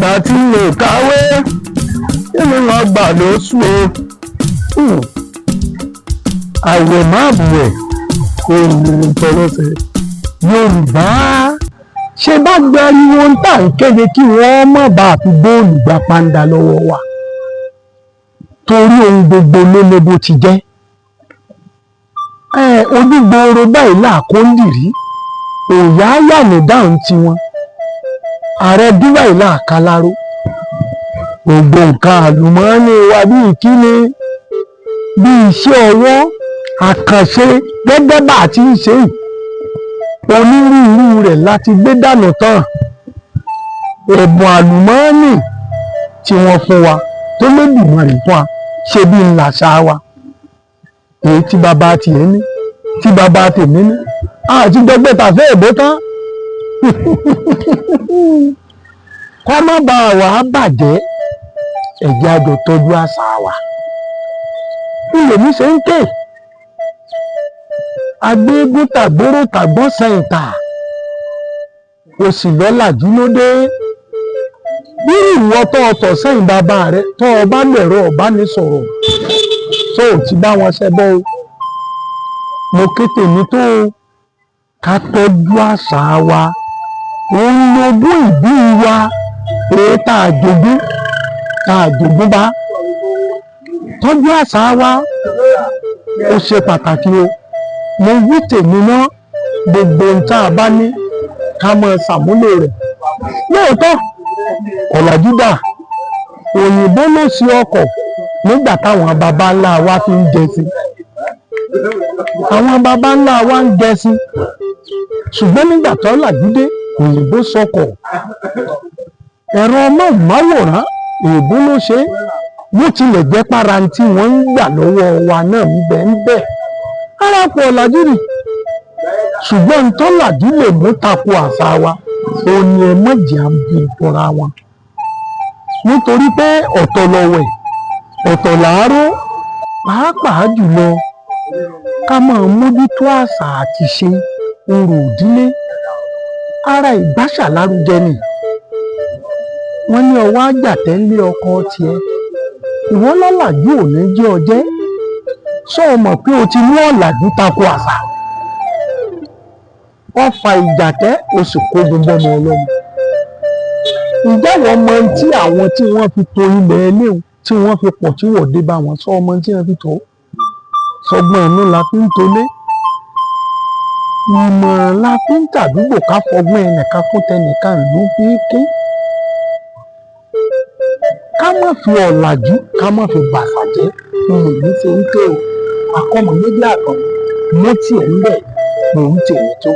Ìgbà tí mo kàwé, kí ni wọ́n gbà lóṣù o? Àwẹ̀ má bùwẹ̀ kó ní tọlọ́sẹ̀ Yorùbá ṣe bá gbariwo ń tà ń kéde kí wọ́n má bàa fi góòlù gba pàǹdà lọ́wọ́ wa, torí ohun gbogbo ló lé bó ti jẹ́. Ojúgbòòrò báyìí làkóńdìrí òyà yànnì dáhùn tiwọn, ààrẹ dúbàì làkàláró. Gbogbo nǹkan àlùmọ́ọ́nì wa, bíi kíni, bíi iṣẹ́ ọwọ́ àkànṣe, gẹ́gẹ́ bá a ti ń ṣe yìí, onírúurú rẹ̀ láti gbé dànù tán. Ẹ̀bùn àlùmọ́ọ́nì tí wọ́n fún wa tó lódùmarè fún wa ṣe bí ńlá ṣá wa, èyí tí bàbá tiẹ̀ ní, tí bàbá tèmi ní, àti gbẹgbẹ́ tàfẹ́ èbó tán, kọ́ má bàa wà á bàjẹ́. Ẹ̀jẹ̀ àjọ tọ́jú àṣà wa. Ilé mi ṣe ń ké agbéégún tàgbóró tàgbọ́n sẹ́yìntà, o sì lọ́làjú lóde. Bí ìwọ tó ọtọ̀ sẹ́yìn bàbá rẹ tó o bá lẹ̀rọ ọ̀bánisọ̀rọ̀ tó o ti bá wọn ṣẹbọ o, mo ké tèmi tó o, ká tọ́jú àṣà wa. Òun logún ìbí wa, èyí tá a jogún, tá a jogún bá. Tọ́jú àṣà wa, ó ṣe pàtàkì o. Mo wí tèmi náà, gbogbo ohun tá a bá ní, ká máa ṣàmúlò rẹ̀. Lóòótọ́ ọ̀làjú dà, òyìnbó ló ṣe ọkọ̀ nígbà táwọn baba ńlá wa fi ń jẹ sí. Àwọn baba ńlá wa ń jẹ sí, ṣùgbọ́n nígbà tó làjú dé, òyìnbó sọkọ̀, ẹ̀rọ móhùnmáwòrán, òyìnbó ló ṣe é. Bó tilẹ̀ jẹ́ pára tí wọ́n ń gbà lọ́wọ́ wa náà ń bẹ ń bẹ, ara pọ̀ ọ̀làjú ni, ṣùgbọ́n ntọ́làjú lè mú tako àṣà wa, òun ni ẹ mọ̀jẹ̀ à ń bí fúnra wọn, nítorí pé ọ̀tọ̀ lọ̀wẹ̀, ọ̀tọ̀ làárọ̀. Pàápàá jùlọ, ká máa mójútó àṣà àti ṣe orò ìdílé, ara ìgbàṣà lárugẹ ni. Wọ́n ní ọwọ́ àjàtẹ́ ńlé ọkọ tiẹ̀, ìwọ lọ́làjú ò ní jẹ́ ọjẹ́. Sọ ọ mọ̀ pé o ti mú ọ̀làjú tako àṣà? Wọ́n fa ìjàtẹ́, o sì kógun bọ́mọ ọlọ́mọ. Ǹjẹ́ wọ́n mọ tí àwọn tí wọ́n fi to ilẹ̀ ẹlẹ́hùn tí wọ́n fi pọ̀ tí wọ́n dé bá wọn sọ ọmọ tí wọ́n fi tó sọgbọ́n inú la fi ń tolé, ìmọ̀ràn la fi ń tàdúgbò, ká fọgbọ́n ẹnìkan kún tẹnìkan ló fi kún. Ká má fi ọ̀làjú, ká má fi bàṣà jẹ́. Ìlú ṣe ń ké o, àkọmọ̀ méjì àtọ̀ mú tiẹ̀ ń bẹ̀, mò ń tèmi tó.